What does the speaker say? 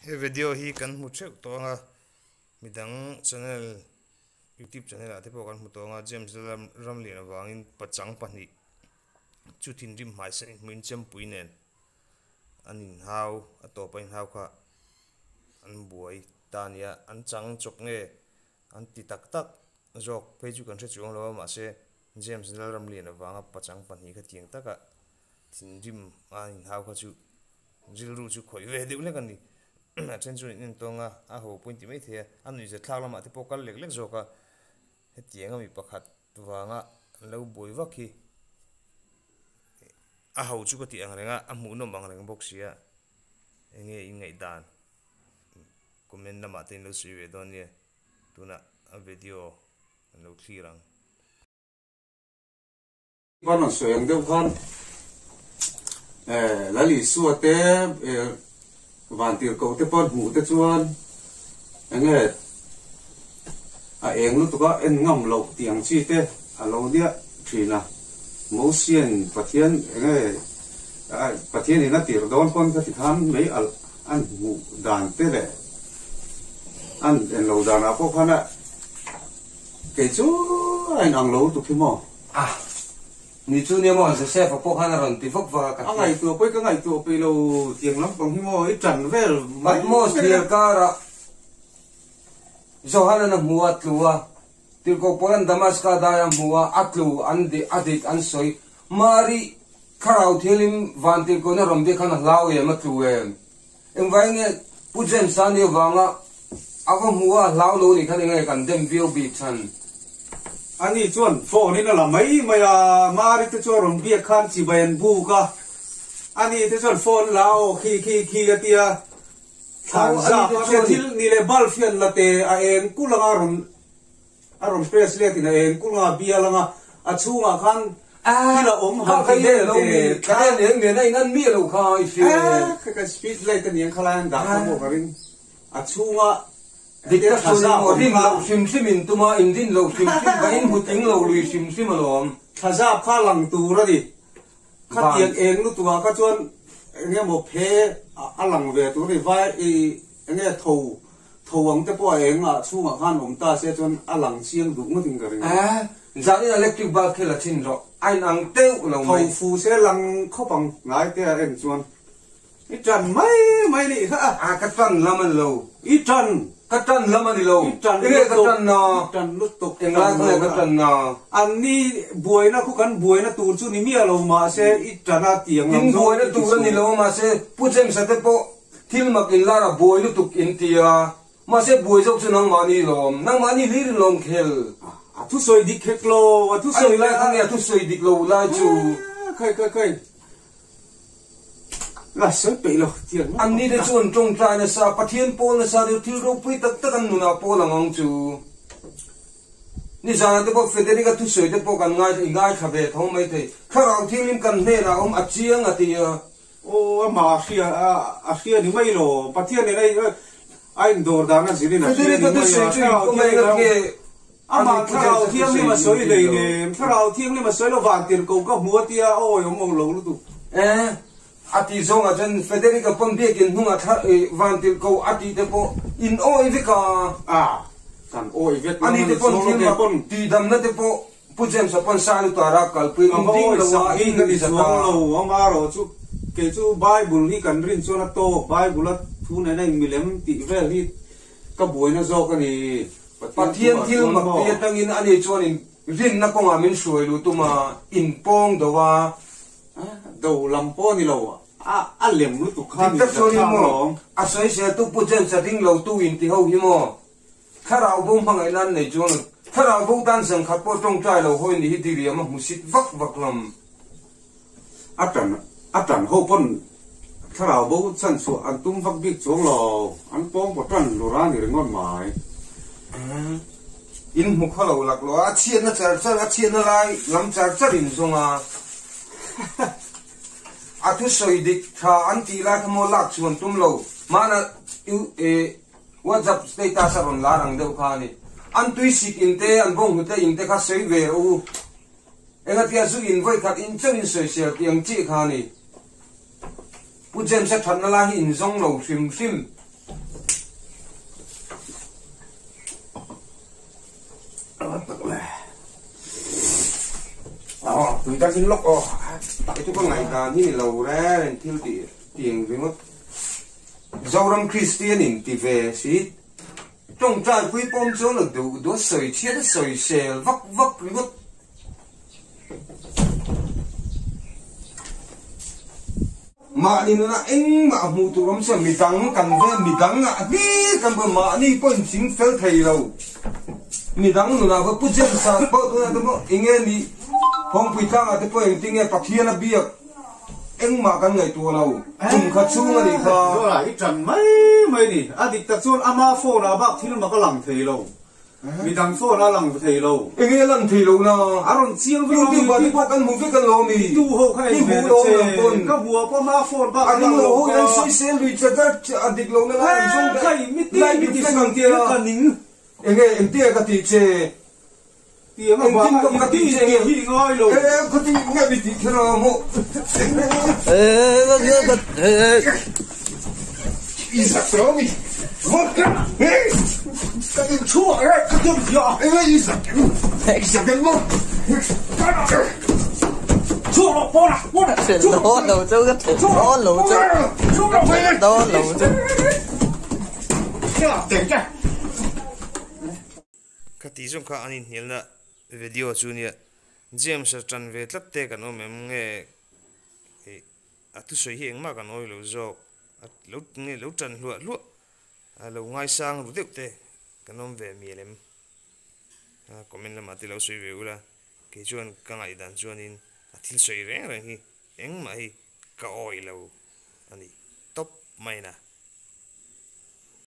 He video hi kan hmu theuh tawh ang a, midang channel youtube channel ah te pawh kan hmu tawh ang a, James Ramlian avangin pachang pahnih chu thinrim hmai sen inhmuin chempui nen an inhau a tawp a inhau kha an buai ta a nia, an chang chawp nge an ti tak tak zawk phei chu kan hre chuang lo a mahse James Lalramlian avanga pachang pahnih kha tiang taka thinrim a inhau kha chu rilru chu khawih ve deuh hlek a ni. A then chuan in en tawng a, a ho pawhin ti mai thei a, a nuihzat thlak lamah te pawh kal lek lek zawk a, hetiang a mi pakhat vanga an lo buai vak hi a ho chu ka tih ang reng a, a hmuhnawm ang reng bawk si a, eng nge in ngaihdan comment lamah te in lo sawi ve dawn nia, tunah a video an lo thlir ang. Van rawn sawi ang deuh khan Lal Isua te Vantirhkoh te pawh hmuh te chuan enge a eng lutuk a en ngam loh tih ang chi te a lo nia thin a. Mosian Pathian enge Pathian in a tirh dawn pawn kha ti khan mei alh an hmuh dan te leh an en lo danah pawh khan a Kei chu a inang lo lutuk hi maw? A, ni chu nia maw, Joseph-a pawh khan a rawn ti vak vak a, ka hria. A ngaihtuah pawh i ka ngaihtuah peih lo tiang lampang hi maw, i ṭan vel mai. Patmos thliar karah Johanan a hmu a, tlu a, Tirhkoh Paula'n Damaska dai a hmu a, a tlu, an dik, a dik an sawi. Mari thlarau thialim van tirhkohna rawn biak khan a hlau em, a tlu em? Engvai nge Pu James a nih avanga a va hmu a hlau lo nih khan enge kan dem viau bik chhan? Ani chuan phone in a la mai mai a, Mari te chu a rawn biak khan chibai an buk a, ani te chuan phone la aw khi khi khi a tia, thlan zap a tia thil ni leh bulb hi an la te a eng kulh anga rawn A rawn press let in a eng kul nga bial anga a chhungah khan thil a awm han ti vel te kha. Ka eng nen a in an miah lo kha i hria em? Kha ka speed light a niang khalai an dah kha maw ka ring. A chhunga Dik tak chuan in maw rin loh hrim hrim in tum a, in rin loh hrim hrim va in hmu tling lo lui hrim hrim alawm. Thlazap kha lang tur a ni. Khatiang eng lutuk ah kha chuan eng emaw phe a lang ve tur a ni. Vai i eng nge tho tho ang te pawh a eng ah chhungah khan awm ta se chuan a lang chiang duh ngawt in ka ring. A, zanin electric bulb khi la chhin rawh, a in ang teuh lo mai. Tho fu se lang khawp ang ngai te a en chuan. I ṭan mai mai nih kha a. A, ka ṭan lam a ni lo. I ṭan. Ka ṭan lam a ni lo. I ṭan Enge ka ṭan na? I ṭan lutuk. Englai kha nge ka ṭan na? An ni buaina khu kan buaina tur chu ni miah lo mahse i ṭan a tiang lam zawng. In buaina tur a ni lo mahse Pu James-a te pawh thil mak in lar a buai lutuk in ti a. Mahse buai zawk chu nangmahni lawm. Nangmahni hlir in lawm khel. A thusawi dik khek lo. A thusawi lai kha nge a thusawi dik lo lai chu. Khai khai khai. La sawi peih lo tiang An ni te chuan tawngtai nasa, Pathian pawl nasa deuh thil ropui tak tak an nunah pawl ang ang chu. Nizanah te pawh Federica thusawi te pawh kan ngai i ngaithla ve tho mai thei. Thlarau Thianghlim kan hnenah a awm a chiang a ti a. Aw amah a hria a hria ni mai lo, Pathian nen a a indawr dan a zirin a hria ni Federica mai a, thusawi chu Thlarau inpawm Thianghlim enga nge Amah Thlarau Thianghlim a sawi hlei nem, Thlarau Thianghlim a sawi lo van tir ko ka hmu a tia a awi awm lo lutuk. E, a tih zawngah chuan Federica pawn biakin hnungah thla van tir ko a tih te pawh in awi vek a. A, kan awi vek lo Ani te pawn thil mak tuidamna te pawh Pu James-a pawn sa lutar a kalpui in ding lo a, in ka ti chuang lo, amarawh chu kei chu Bible hi kan rin chuan a tawk, Bible a thu nena in milem tih vel hi ka buaina zawk a ni. Pathian thil mak tih atangin ani chuan in rinna kawngah min hruai luh tum a, in pawng do a. Do lam pawh a ni lo, a lem lutuk kha min la thlak maw? A sawisel tu Pu James a ding lo tu in ti ho hi maw? Thlarau bo hmangaihna an nei chuan thlarau bo tan zangkhat pawh tawngtai lo hawi ni hi diriam a hmusit vak vak lam. A tan a tan ho pawn thlarau bo chhan chhuah an tum vak bik chuang lo, an pawng pawh tan lur a ni ringawt mai. In hmu khaw lo lak lo a, a chhiatna char char, a chhiatna lai lam char char in zawng a, a thusawi dik tha an tih lai kha maw lak chuan tum lo, mahna u e WhatsApp status a rawn lar ang deuh kha a ni. An tui sik in te, an bawnghnute in te kha sawi ve rawh u. Engatia zu in vawi khat in chauh in sawisel tih ang chiah kha a ni. Pu James-a thatna lai hi in zawng lo hrim hrim. Tui tak in lawk aw. Hei chu ka ngaihdan hi ni lo reng thil tih tiang ringawt. Zoram Kristian in ti ve si. Tawngtai pui pawm chuan a duh duh a sawi chhiat a sawi sel vak vak ringawt. Mahni nunah engmah hmuh tur awm chuan midang kan ve midang ah hlir kan pawh mahni pawh inching fel thei lo. Midang nunah pawh Pu James-a pawh tunah te pawh eng nge nih Phawngpui tlangah te pawh engtin nge Pathian a biak engmah kan ngaihtuah lo. Kum khat chhung a nih kha. Zawlah i tan mai mai ni. A dik tak chuan ama phone ah bak thil mak a lang thei lo. Midang phone a lang thei lo. Enge a lang thei lo na? A rawn chiang vek a mi. YouTube ah te pawh kan hmu vek alawm i. I tu ho kha en ve ta che. Ka hua pawh ma phone bak a lang lo kha. A ring lo ho in an sawi sel lui chat a, a dik lo na lai an zawng daih. Lai mi ti ang tia. Ka ning. Enge engtia ka tih che. Engtin ka ka tih che nge. E ka ti nge mi tih kher a maw. I zak lo mi. Ka in chhuah e ka tum hia. Enge i zak. I zak em maw. Chhuah rawh pawn ah pawn ah. Chhuah lo chu ka thei dawn lo chu. Chhuah rawh Thei dawn lo chu. Ka tih zawng kha an inhnialna video chu nia James-a tan ve tlat te kan awm em nge ih a thusawi hi engmah kan awilo zawk a lo nge lo tan hluah hluah a lo ngaisang ru deuh te kan awm ve mial em a comment lamah te lo sawi ve ula kei chuan ka ngaihdan chuanin a thil sawi reng reng hi engmah hi ka awilo a ni tawp mai na.